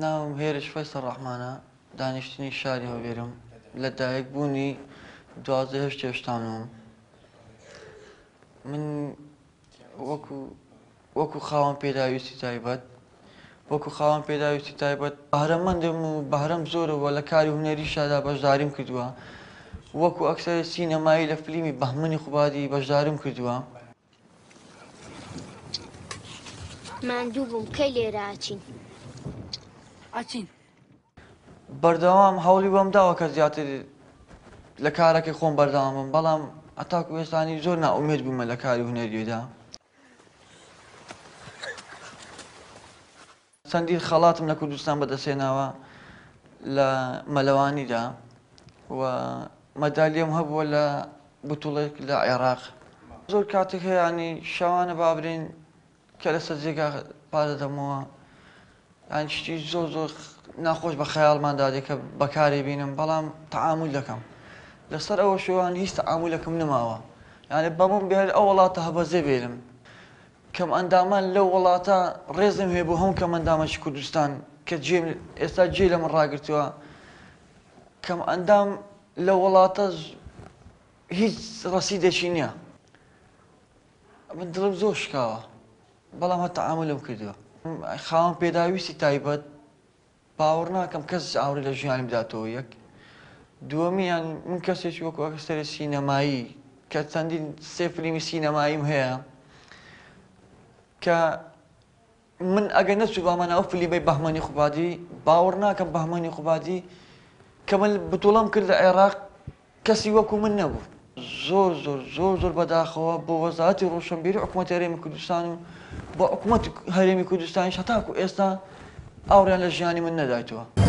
ناوم هێرش فەیسەڵ ڕەحمانە، دانیشتنی شاری هەولێرم، لە دایک بوونی 12 هەشت هێشتانم. من وەکو وەکو خاوەن پێداویستی تایبەت وەکو خاوەن پێداویستی تایبەت بەهرەمەندم و بەهرەم زۆرە و لە کاری هونەریشدا بەشداریم کردووە، وەکو ئەکتەری سینەمایی لە فلیمی بەهمەنی قوبادی بەشداریم کردووە. ماندوو بووم کەی لێرە ئەچین؟ ئەچین. بەردەوام هەوڵی وەم داوە کە زیاتر لە کارەکەی خۆم بەردەوام بم، بەڵام هەتاکو ئێستانی زۆر نائومێد بوومە لە کاری هونەریدا. چەندین خەڵاتم لە کوردستان بەدەستهێناوە لە مەلەوانیدا و مەدالیەم هەبووە لە بتوڵێک لە عێراق. زۆر کاتێک هەیە ینی شەوانە بابرین کە لەسەر جێگا پادەدەمەوە یان شتی زۆر زۆر ناخۆش بە خەیاڵماندا دێ کە بەکاری بینم، بەڵام تەعامول دەکەم لەسەر ئەوە شێوان هیچ تەعامولەکەم نەماوە، یعنی بەمن بێ ئەو وڵاتە هەبەزێ بێنم. کەمئەندامان لەو وڵاتە ڕێزم هەیە بۆ هەموو کەمئەندامەکی کوردستان کە جێ ئێستا جێ لە من ڕاگرتووە. کەمئەندام لەو وڵاتە هیچ ڕەسیدێکی نییە. من دڵم زۆر شکاوە، بەڵام هەر تەعامولم کردووە. خاوەن پێداویستی تایبەت باوەڕ ناکەم کەس ئاوڕی لە ژیانی بداتەوە یەک. دووەمیان من کەسێکی وەکو ئەکتەری سینەمایی کە چەندین سێ فلیمی سینەماییم هەیە کە من ئەگەر نەچووبامە ناو فلیمەی بەهمەنی قوبادی باوەڕ ناکەم بەهمەنی قوبادی کە من بتوڵەم کرد لە عێراق کەسی وەکو من نەبوو. زۆر زۆر زۆر زۆر بەداخەوە بۆ وەزارەتی ڕۆشنبیری حکوومەتی هەرێمی کوردستان و بۆ حکوومەتی هەرێمی کوردستانیش هەتاکو ئێستا ئاوڕیان لە ژیانی من نەدایتەوە.